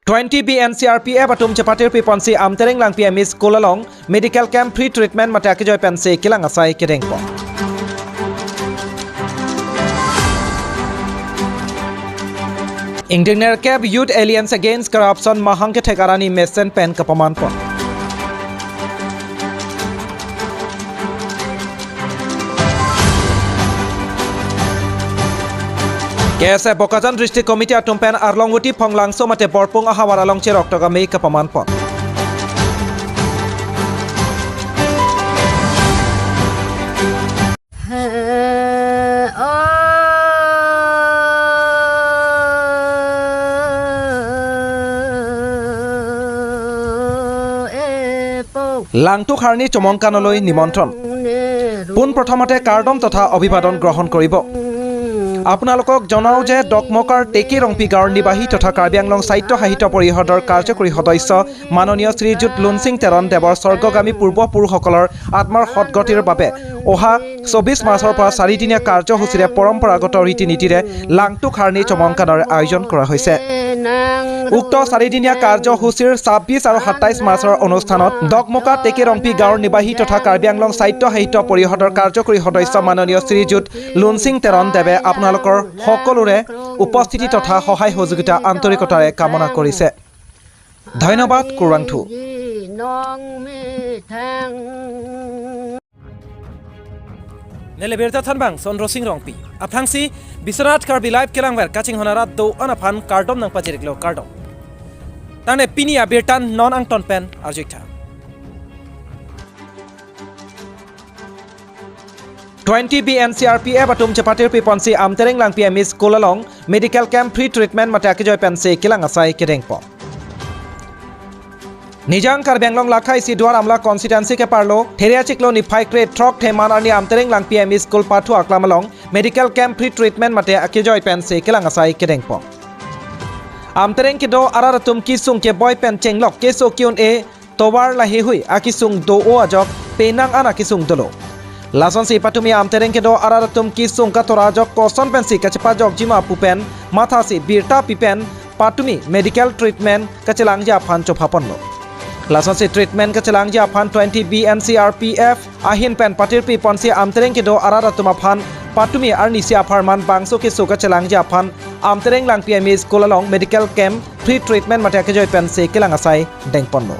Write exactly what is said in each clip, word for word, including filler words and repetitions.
Twenty B N C R P F atum chepatirpi ponsi Amtereng Langpi M E School along medical camp free treatment mate akejoi pensi kelang asai kedengpon. Ingdeng nerkep Youth Alliance Against Corruption mahang kethek arni mesen pen kapamanpon. K S A Bokajan District Committee atum pen Arlongvoti, Phonglangso mate Borpung ahavar along cherok tokame kapamanpon. Langtuk Harni Chomong Kanoloi Nimontron. পোন প্ৰথমতে কাৰ্ডম তথা অভিবাদন গ্ৰহণ কৰিব। আপোনালোকক জনাওঁ যে ডকমকাৰ টেকে ৰংপি গাঁৱৰ নিবাসী তথা কাৰ্বি আংলং সাহিত্য সাহিত্য পৰিষদৰ কাৰ্যকৰী সদস্য মাননীয় শ্ৰীযুত লুনচিং তেৰণ দেৱৰ স্বৰ্গগামী পূৰ্বপুৰুষসকলৰ আত্মাৰ সদগতিৰ বাবে অহা চৌবিশ মাৰ্চৰ পৰা চাৰিদিনীয়া কাৰ্যসূচীৰে পৰম্পৰাগত ৰীতি নীতিৰে লাংটুক হাৰ্ণি চমংকানৰ আয়োজন কৰা হৈছে। উক্ত চাৰিদিনীয়া কাৰ্যসূচীৰ ছাব্বিশ আৰু সাতাইশ মাৰ্চৰ অনুষ্ঠানত ডকমকা টেকে ৰংপি গাঁৱৰ নিবাসী তথা কাৰ্বি আংলং সাহিত্য সাহিত্য পৰিষদৰ কাৰ্যকৰী সদস্য মাননীয় শ্ৰীযুত লুনচিং তেৰণ দেৱে আপোনালোকৰ সকলোৰে উপস্থিতি তথা সহায় সহযোগিতা আন্তৰিকতাৰে কামনা কৰিছে। ধন্যবাদ, kurvangthu. Neli birta thanbang Sondro Sing Rongpi. Aphrangsi Biswanath Karbi Live kelangver kachinghon arat do-an aphan kardom nangpajiriklo, kardom. Tangte pini abirta non angton pen arjuiktha. Twenty B N C R P F atum chepatirpi ponsi Amtereng Langpi M E School along medical camp free treatment mate akejoi pensi kelang asai kedengpon. Nijang Karbi Anglong lakha isi Duar Amla constituency keparlo Theria Chiklo niphai kre throk theman arni Amtereng Langpi M E School pathu aklam along medical camp free treatment mate akejoi pensi kelang asai kedengpon. Amtereng kedo arat atum kesung keboi pen chenglok keso ke-un-e tovar laheihui akesung do-o ajok penang an akesung dolo. Lasonsi patumi Amtereng kedo arat atum kesung katora ajok koson pensi kachepajokjima pu pen mathasi birta pi pen patumi medical treatment kachelangji aphan chophaponlo. Lasonsi treatment kachelangji aphan twenty B N C R P F ahin pen patirpi ponsi Amtereng kedo arat atum aphan patumi arnisi apharman bangso keso kachelangji aphan Amtereng Langpi M E School along medical camp free treatment mate akejoi pensi kelang asai dengponlo.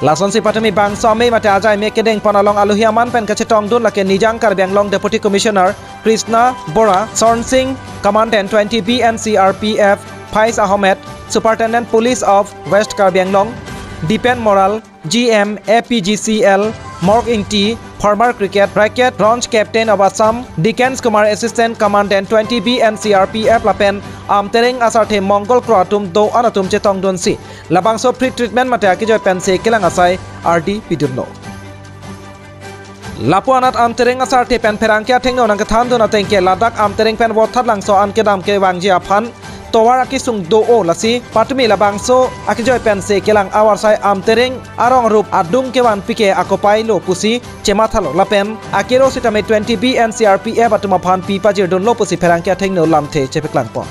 Lasonsi patumi bangso amei mate ajai me kedengpon along alohi aman pen kachetongdun lake Nijang Karbi Anglong Deputy Commissioner Krishna Bora, Sorn Sing, Commandant twenty B N C R P F, Faiz Ahmed, Superintendent Police of West Karbi Anglong, Dipen Moral, G M A P G C L, Mork Ingti, former cricket bracket bronze captain of Assam, Dickens Kumar, Assistant Commandant twenty B N C R P F lapen Amtereng asarthe Mongol Kro atum do-an atum chetongdunsi labangso free treatment mate akejoi pensi kelang asai ardi pidunlo. Lapu anat Amtereng asarthe pen pherangke athengno nangkethandun ateng ke ladak Amtereng pen Vothatlangso an kedam kevangji aphan tovar akesung do-o, lasi patumi labangso akejoi pensi kelang avarsai Amtereng arong rup adung kevanpi ke akopai lo pusi chemathalo lapen akero sitame twenty B N C R P F atum aphan pi pajirdunlo pusi pherangke athengno lamthe chepaklangpon.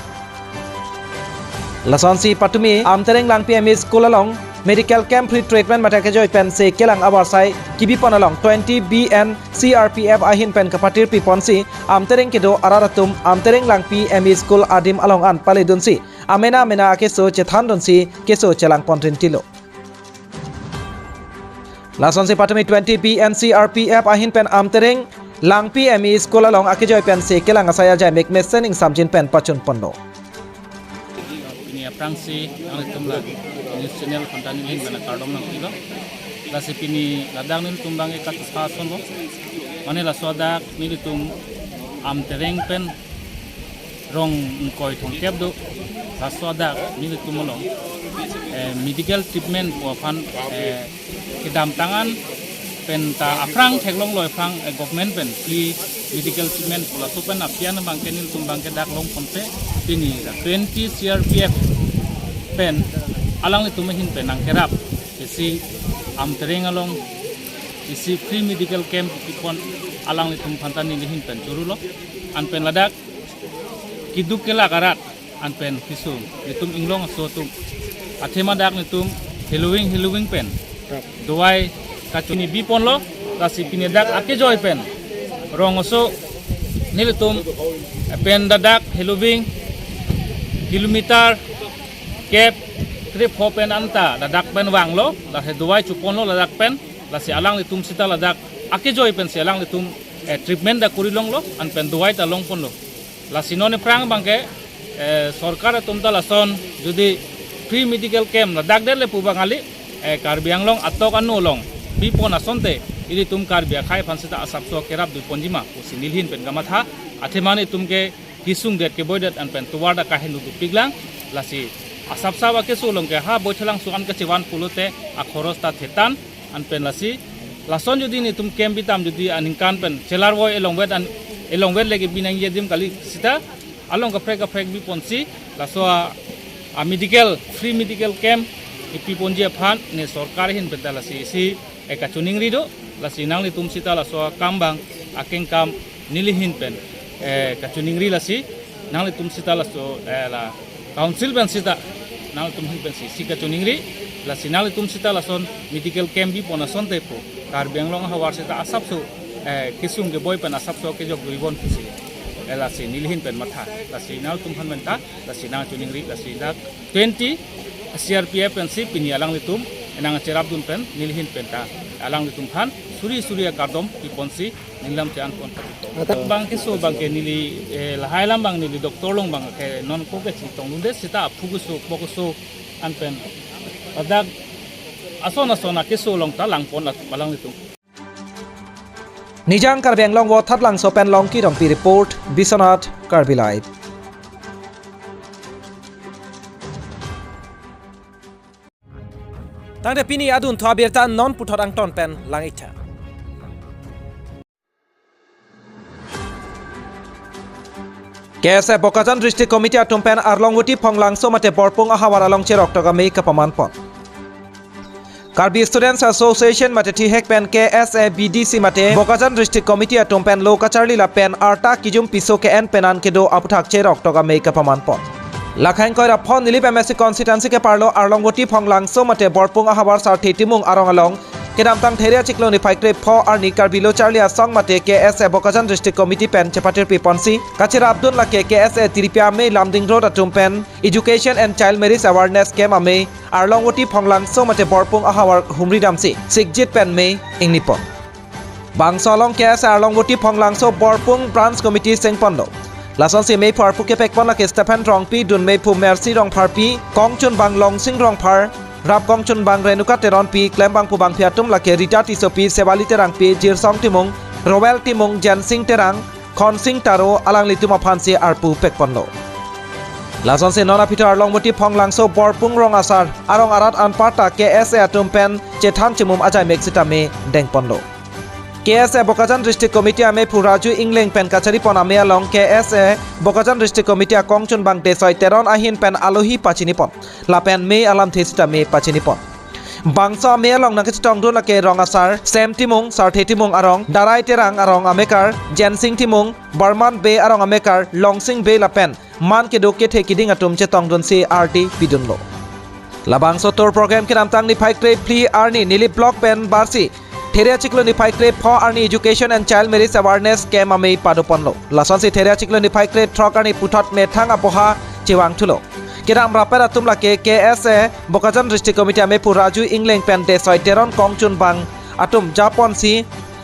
Lasonsi patumi Amtereng Langpi M E School along medical camp free treatment mate akejoi pensi kelang avarsai kibipon along twenty B N C R P F ahin pen kapatirpi ponsi Amtereng kedo arat atum Amtereng Langpi M E School adim along an paledunsi amena amena akeso chethandunsi keso chelangpon rintilo. Lasonsi patumi twenty B N C R P F ahin pen Amtereng Langpi M E School along akejoi pensi kelang asai ajai mek mesen ingsamjin pen pachunponlo. Pini aphrangsi nanglitum la news channel aphan ta neli ahin pen kardom nangpilo. Lasi pini ladak nelitum abang ke kachepha asonlo. Mane laso adak nelitum Amtereng pen rong ingkoi thomkep do, laso adak nelitum along, eh, medical treatment pu aphan, eh, kedamtang an pen ta aphrang theklonglo aphrang, eh, government pen free medical treatment pu laso pen apian abang ke nelitum abang ke dak longponpe pini ra twenty C R P F pen alanglitum ahin pen nangkerap isi Amtereng along isi free medical camp kipon alanglitum aphan ta neli ahin pen chorulo. An pen ladak keduk kelak arat Anpen kesung, netum inglong aso atum, athema dak netum heloving heloving pen dovai kachini biponlo, lasi pini dak akejoi pen rong aso nelitum pen ladak heloving kilometer kep krepho pen anta ladak pen vanglo, lasi dovai choponlo ladak pen, lasi alanglitum sita ladak akejoi pensi alanglitum, eh, treatment ta kori longlo, anpen dovai ta longponlo. Lasi non aphrang abangke, eh, sorkar atum ta lason jodi free medical camp ladak det le pu abang kali, eh, Karbi Anglong atok ano along bipon asonte ilitum Karbi akhei aphan sita asapso kerap dui ponji ma pusi neli ahin pen kamatha, athema netum ke kesung det keboi det anpen tovar ta kaheno dopiklang, lasi asapso akeso along ke ha Boithalangso an kachevan pulote akhoros ta thetan, anpen lasi lason jodi netum camp bitam jodi aningkan pen chelarvoi elongvet an, elongvet lake binangji adim kali sita along kaprek kaprek biponsi laso a, a medical, free medical camp kepiponji aphan ne sorkar ahin pen ta lasi isi, eh, kachiningri do, lasi nanglitum sita laso akam abang akengkam neli ahin pen, eh, kachiningri, lasi nanglitum sita laso, eh, la council pen sita nanglitum ahin pensi isi kachiningri, lasi nanglitum sita lason medical camp bipon asonte pu Karbi Anglong ahavar sita asapso, eh, kesung keboi pen asapso kejok duibon pusi, eh, lasi neli ahin pen matha, lasi nanglitum aphan pen ta lasi nangchiningri, lasi dak twenty C R P F pensi pini alanglitum nangcherapdun pen neli ahin pen ta alanglitum aphan suri suri akardom piponsi neli lam che-an pon. Ata- Bang keso abangke neli, eh, lahai alam abang neli doctor along abangke non ko kachetongdunde sita aphu keso, po keso anpen ladak ason ason akeso along ta langpon alanglitum. Nijang Karbi Anglong Wothat Langso pen Longki Rongpi report, Biswanath Karbi Live. Tangte pini adunthu abirta non puthot angton pen lang-iktha. K S A Bokajan District Committee atum pen Arlongvoti Phonglangso mate Borpung ahavar along cheroktok amei kapamanpon. Karbi Students Association mate thihek pen K S A B D C mate Bokajan District Committee atum pen lo kacharli lapen arta kijum piso ke-en penan kedo aputhak cheroktok amei kapamanpon. Lakhang koira phon Nilip M A C constituency keparlo Arlongvoti Phonglangso mate Borpung ahavar Sarthe Timung arong along kedamtang There achiklo niphai krepho arni Karbi Lo Charli Asong mate K S A Bokajan District Committee pen chepatirpiponsi kacherapdun lake K S A Tiripia amei Lumding Road atum pen Education and Child Marriage Awareness Camp amei Arlongvoti Phonglangso mate Borpung ahavar humridamsi sikjit pen mei ingnipon. Bangso along K S A Arlongvoti Phonglangso Borpung Branch Committee sengponlo. Lasonsi meiphu arpu kepekpon lake Stephen Rongpi, dun meiphu Mercy Rongpharpi, kongchunbang Longsing Rongphar, rap kongchunbang Renuka Teronpi, klembangphu bangphi atum lake Rita Tissopi, Sewali Terangpi, Jirsong Timung, Roel Timung, Jensing Terang, Khonsing Taro alanglitum aphansi arpu pekponlo. Lasonsi non aphi ta Arlongvoti Phonglangso Borpung rong asar arong arat anparta K S A atum pen chethan chimum ajaimek sitame dengponlo. K S A Bokajan District Committee ameiphu Raju Ingleng pen kacharipon amei along K S A Bokajan District Committee akongchunbang Desoi Teron ahin pen alohi pachinipon lapen mei alamthe sitame pachinipon. Bangso amei along nangkachetongdun lake rong asar Sem Timung, Sarthe Timung arong, Darai Terang arong amekar, Jensing Timung, Barman Bey arong amekar, Longsing Bey lapen man kedo kethe kiding atum chetongdunsi ardi pidunlo. Labangso tour program kedamtang niphai krephli arni Nilip Block pen barsi There achiklo niphai krepho arni Education and Child Marriage Awareness Camp amei padoponlo. Lasonsi There achiklo niphai krethrok arni puthot methang apoha chevangthulo. Kedam rapet atum lake K S A Bokajan District Committee ameiphu Raju Ingleng pen Desoi Teron kongchunbang atum japonsi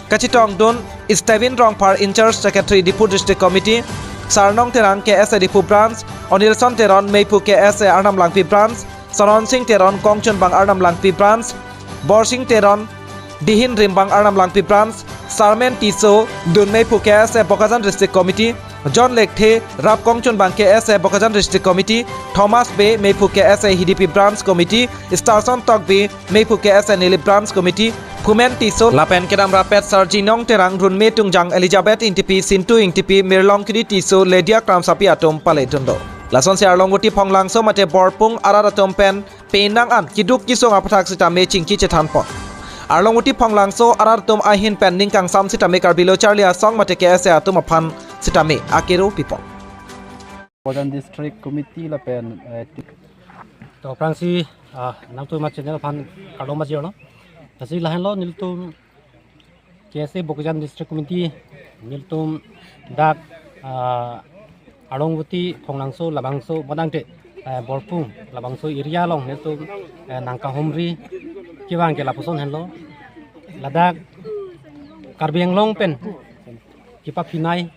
kachetongdun Stephen Rongphar in charge Secretary Diphu District Committee, Sarnong Terang K S A Diphu Branch, Onilson Teron meiphu K S A Arnam Langpi Branch, Saron Sing Teron kongchunbang Arnam Langpi Branch, Borsing Teron Dihin Rimbang Arnam Langpi Branch, Sarmen Tisso dun meiphu K S A Bokajan District Committee, John Lekthe rap kongchunbang K S A Bokajan District Committee, Thomas Bey meiphu K S A Hidipi Branch Committee, Starson Tokbi meiphu K S A Nilip Branch Committee, Phumen Tisso lapen kedam rapet Sarjinong Terang, runme tungjang Elizabeth Ingtipi, Sintu Ingtipi, Mirlongkiri Tisso, Ledia Kramsapi atum paledunlo. Lasonsi Arlongvoti Phonglangso mate Borpung arat atum pen penang an keduk kesung aputhak sitame chingki chethanpon. Arlongvoti Phonglangso arat atum ahin pen ning kangsam sitame Karbi Lo Charli Asong mate K S A atum aphan sitame akero pipon. Bokajan District Committee lapen, eh, ti- To aphrangsi, ah, nangtum ma channel aphan kardom pajirlo. Lasi lahenlo nelitum K S A Bokajan District Committee nelitum dak, ah, Arongvoti, Phonglangso labangso bonangte, eh, Borpung labangso area along nelitum, eh, nangkahumri kevang ke lapuson henlo. Ladak Karbi Anglong pen kepaphinai,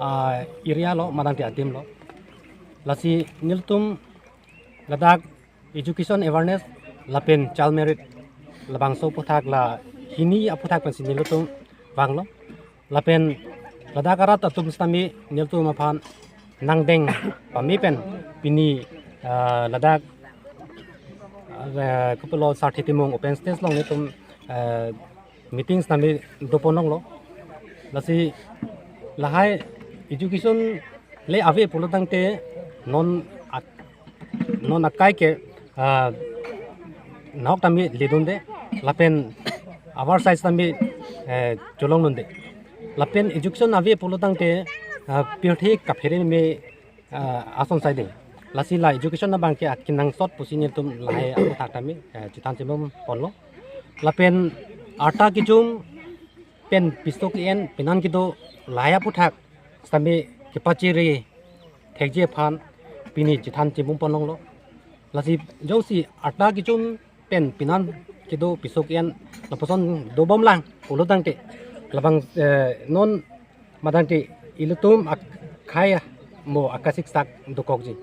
ah, area lo, madangte adim lo. Lasi nelitum ladak education awareness lapen child marriage labangso aphuthak, la hini aphuthak pensi nelitum vanglo. Lapen ladak arat atum sitame nelitum aphan nangdeng pame pen pini, ah, ladak, ah, kopilo Sarthe Timung open stage along nelitum, ah, meeting sitame dopon longlo. Lasi lahai education le ave pulotangte non ak-, non akai ke, ah, nahok tame ledunde lapen abar size tame, eh, cholongdunde. Lapen education ave pulotangte, ah, pirthe kaphere me, ah, ason saide. Lasi la education abangke akenangsot pusi nelitum lahai aphuthak tame, eh, chethan chimum ponlo. Lapen arta kejum pen piso ke-en penan kedo lahai aphuthak sitame kepachere thekji aphan pini chethan chimum pon longlo. Lasi jongsi arta kejum pen penan kedo piso ke-en lapuson dobomlang pulotangte labang, eh, non madangte ilitum akhei mo akasiksak dokokji.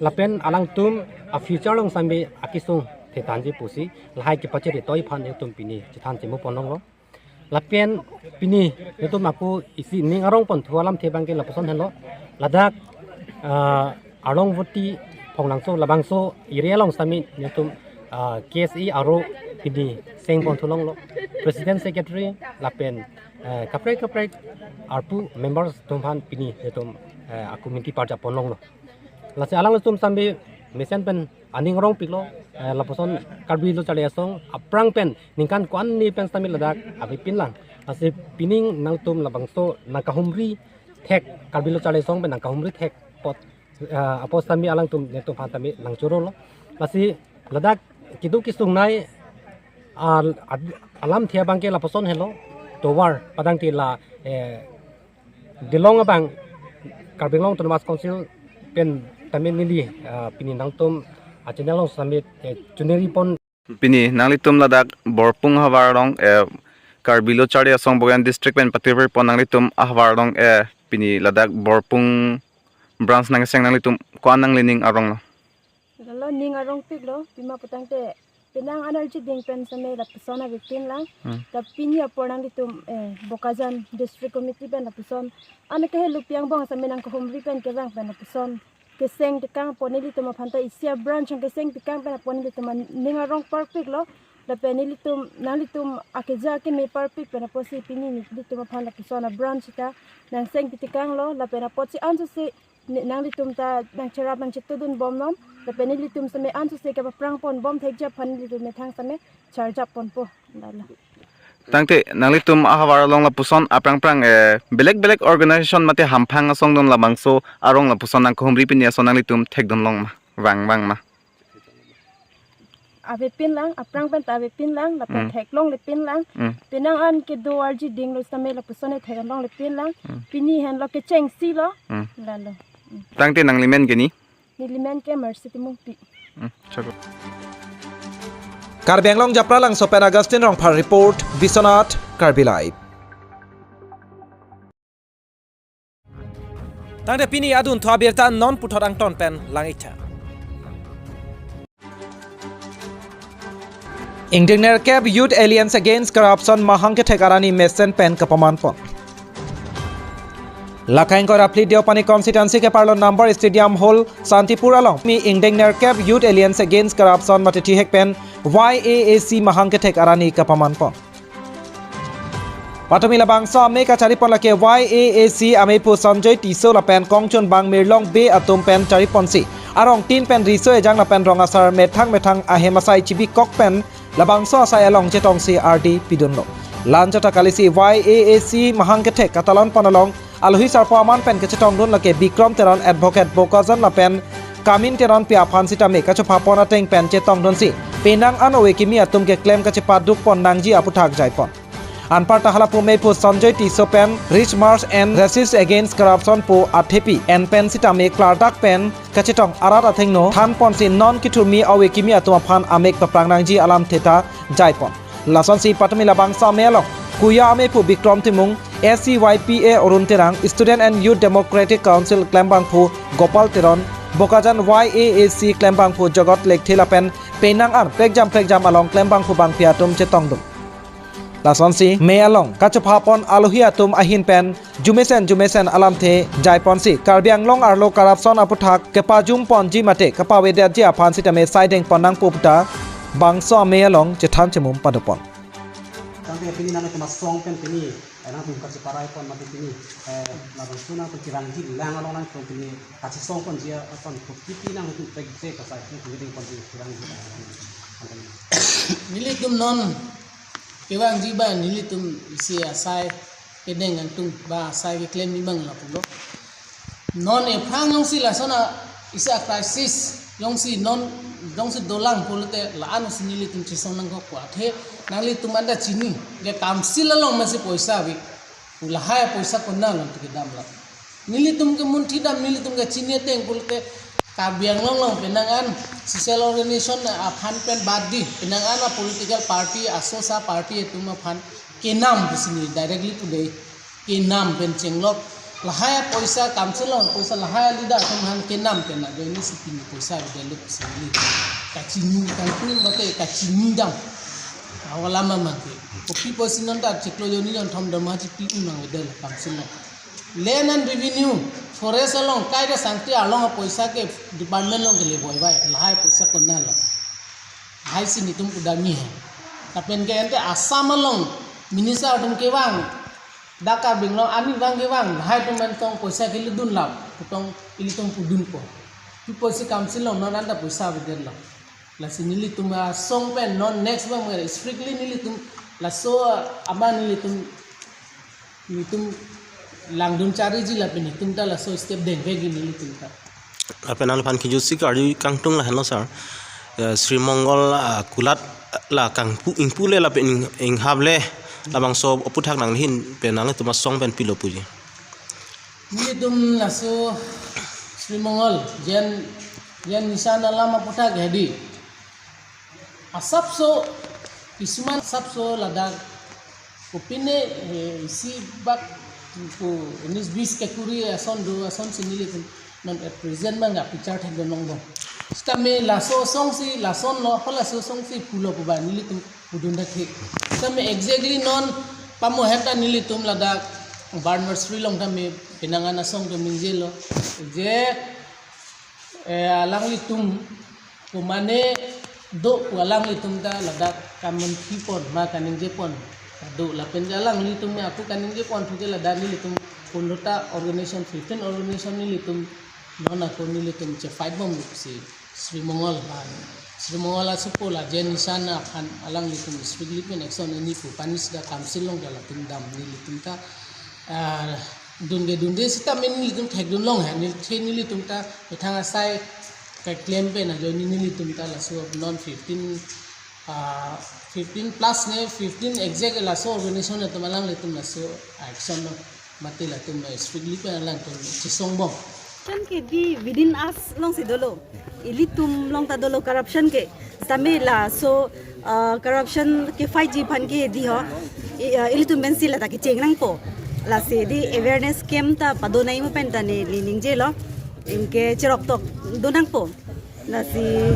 Lapen alangtum a-future along sitame akesung thethanji pusi lahai kepachere toi aphan nelitum pini chethan chimum pon longlo. Lapen pini nelitum ako isi ning arong ponthu alamthe abangke lapuson henlo. Ladak, ah, Arongvoti, Phonglangso labangso area along sitame nelitum, ah, K S A aro pini seng ponthu longlo. President, secretary lapen, eh, kaprek kaprek arpu members atum aphan pini nelitum, eh, a-committee parjap pon longlo. Lasi alanglitum sitame mesen pen aning arongpiklo, eh, lapuson Karbi Lo Charli Asong aphrang pen ningkan ko-an ni pen sitame ladak avepinlang. Lasi pining nangtum labangso nangkahumri thek, Karbi Lo Charli Asong pen nangkahumri thek apot, eh, apot sitame alangtum nelitum aphan sitame nangchorolo. Lasi ladak kedo kesungnei, ah, ad-, alamthe abangke lapuson henlo. Tovar padangte la, eh, Dilong abang Karbi Anglong Autonomous Council pen tame neli, ah, pini nangtum a-channel along sitame, eh, choneri pon. Pini nanglitum ladak Borpung ahavar along, eh, Karbi Lo Charli Asong Bokajan District pen patirpon nanglitum ahavar along, eh, pini ladak Borpung branch nangseng nanglitum ko-an nanglining aronglo? Lalo ning arongpiklo, pima putangte penang an arjiding pen sitame lapuson avepinlang. Hmm. Ta pini apor nanglitum, eh, Bokajan District Committee pen lapuson an kehelo pi angbong sitame nangkahumri pen kevang pen lapuson keseng tekang apot nelitum aphan ta isi a-branch keseng tekang pen apot nelitum an ning arong parpiklo. Lapen nelitum, nanglitum akeja keme parpik pen apotsi pini nelitum aphan lapuson a-branch ta nangseng pi tekanglo. Lapen apotsi ansose ne-, nanglitum ta nangcherap nangchetudun bomnon, lapen nelitum sitame ansose kepaphrang ponbom thekji aphan nelitum methang sitame charjap ponpo. Lalo. Tangte nanglitum ahavar along lapuson aphrang phrang, eh, belek belek organization mate hamphang asong dun labangso arong lapuson nangkahumri pini ason nanglitum thekdun long ma, vang vang ma? Avepinlang, aphrang pen ta avepinlang, lapen Hmm. theklonglepinlang. Hmm. Penang an kedo arjidinglo sitame lapuson theklonglepinlang. Hmm. Pini henlo kechengsi lo. Hmm. Lalo. Hmm. Tangte nanglimen ke ni? Nelimen ke Mercy Timungpi. Hmm, chalo. Karbi Anglong Japralangso pen Augustine Rongphar report, Biswanath, Karbi Live. Tangte pini adunthu abirta non puthot angton pen lang-iktha. Ingdeng nerkep Youth Alliance Against Corruption mahang kethek arni mesen pen kapaman pon. Lake ingkoi ra phli Deopani constituency keparlo number stadium hall Santipur along pini ingdeng nerkep Youth Alliance Against Corruption mate thihek pen Y A A C mahang kethek arni kapaman pon. Patumi labangso amei kachari pon lake Y A A C amei pu Sanjoy Tisso lapen kongchunbang Mirlong Bey atum pen chari ponsi arong tin pen riso ejang lapen rong asar methang methang ahem asai chibikok pen labangso asai along chetongsi ardi pidunlo. La-anchot ta kalisi Y A A C mahang kethek katalon pon along Alohi sarpo aman pen kachetongdun lake Bikram Teron, Advocate Bokajan lapen Kamin Teronpi aphan sitame kachophapon ateng pen chetongdunsi penang an ove kimi atum keklem kachepadukpon nangji aputhak jaipon. Anparta halapu meiphu Sanjoy Tisso pen Rich March and Races Against Corruption pu athepi en pen sitame klardak pen kachetong arat athengno thanponsi non kithurmi ove kimi atum aphan amek paprang nangji alamthe ta jaipon. Lasonsi patumi labangso amei along Kuya ameiphu Bikram Timung, S C Y P A Arun Terang, Student and Youth Democratic Council klembangphu Gopal Teron, Bokajan Y A A C klembangphu Jagat Lekthe lapen penang an prekjam prekjam along klembangphu bangpi atum chetongdun. Lasonsi mei along kachophapon alohi atum ahin pen jumesen jumesen alamthe jaiponsi Karbi Anglong arlo corruption aputhak kepajumponji mate kapavedetji aphan sitame saidengpon nangpo puta bangso amei along chethan chemum padopon. Tangte pini nangtum asong pen pini, eh, nangtum kacheparaipon mate pini, eh, labangso nangtum kevangji lang along nangtum pini kachesongponji aphan kopi pi nangtum pekje kasai pini dengponji kevangji. Nelitum non kevangji ba nelitum isi asai kedeng nangtum ba asai keklem ni bang lapulo. Non ephrang jongsi lason a isi a-crisis jongsi non jongsi dolang pulote la-an si nelitum chesong nangkok athe nanglitum anta chini ke council along masi poisa ave. Pu lahai poisa kona along kedam la. Nelitum ke munthi dam, nelitum ke chini ateng pulote Karbi Anglong along penang an social organization aphan pen bad di, penang an a political party, asosa party atum aphan kenam pusi neli directly pu dei. Kenam pen chenglok. Lahai poisa council along poisa lahai leader atum aphan kenam pen ajoine si pini poisa avedet lo pusi neli kachini kangtung mate kachini dam. Awala mama ke. Kopi pusi non ta chiklo jonni jonthom dam ha chipi unang avedet lo council along. Land and Revenue, Forest along, kaida sangti along poisa ke department along kele boi bai, lahai poisa kona lo. Lahai si nelitum kudami hai. Lapen ke ante Assam along minister atum kevang, dak Karbi Anglong arni vang kevang, lahai atum pen tong poisa kelidun lo, kutong ilitum pudunpo. Pi pusi council along non anta poisa avedet lo. Lasi nelitum asong pen non next bang strictly nelitum laso ama nelitum nelitum langdun chariji lapen nelitum ta laso step dengvekji nelitum ta. Lapen nangphan kijutsi karju kangtung lahenlo sir. Eh, Sri Mongol, ah, kulat la kangpu ingpu le lapen ing, inghap le labangso aputhak nanghin pen nangtum asong pen pilo puji. Nelitum laso Sri Mongol J N, J N Nishan alam aputhak hedi. Asapso, kisuman asapso ladak kopine, eh, isi bak ko unis bis kekuri ason do asonsi nelitum non at present bang apichar thekdun longbom. Sitame laso asongsi lason lo, ho laso asongsi pulo pu ba nelitum pudun thek. Sitame exactly non pamohen ta nelitum ladak Barn Nursery along tame penang an asong atum ningjelo. Je, eh, alanglitum komane do pu alanglitum ta ladak kamunthipon ma kaningjepon do lapen ke alanglitum me aku kaningjepon thu ke ladak nelitum pondro ta organization, fifteen organization nelitum non ako nelitum che fight bom si Sri Mongol han. Sri Mongol asopo la J N Nishan aphan alanglitum strictly pen action ani pu panis da council along da latum dam nelitum ta, ah, dun ke dunde sitame nelitum thekdun long hai, neli the nelitum ta methang asai keklem pen ajoine nelitum ta laso non fifteen, ah, fifteen plus ne fifteen exact laso organization atum alanglitum laso action lo mate latum strictly pen alangtum chesong bom. Corruption ke di within us alongsi dolo. Ilitum along ta dolo corruption ke. Sitame laso, ah, corruption ke fight ji aphan ke di ho. I, ah, ilitum pensi lata kecheng nangpo. Lasi di awareness camp ta padonai mo pen ta neli ningjelo. Anke cherok tok do nangpo. Lasi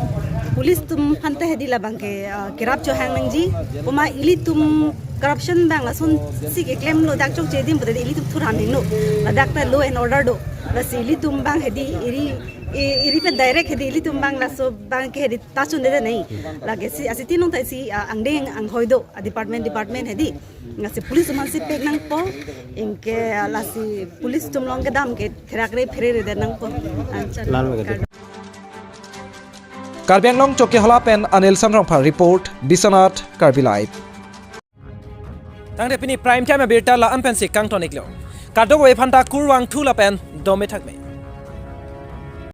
police atum aphan ta hedi labang ke, ah, kerap chohang nangji. Poma ilitum corruption bang lasonsi keklemlo dak chokche adim pute ilitum thurhan hingno. Ladak ta law and order do. Lasi ilitum bang hedi iri, i-, iri pen direct hedi ilitum bang laso bang ke hedi ta chunde nai. Lake si asiti nong ta si, ah, angdeng anghoi do, ah, department department hedi. Lasi police atum aphansi pek nangpo, anke, ah, lasi police atum along kedam ke therak re phere re det nangpo. Anchot. Lal me kedi. Karbi Anglong Chokihola pen Anil Sanrongphar report, Biswanath Karbi Live. Tangte pini prime time abirta la-an pensi kangton iklo. Kadokave aphanta kurvangthu lapen dome thakme.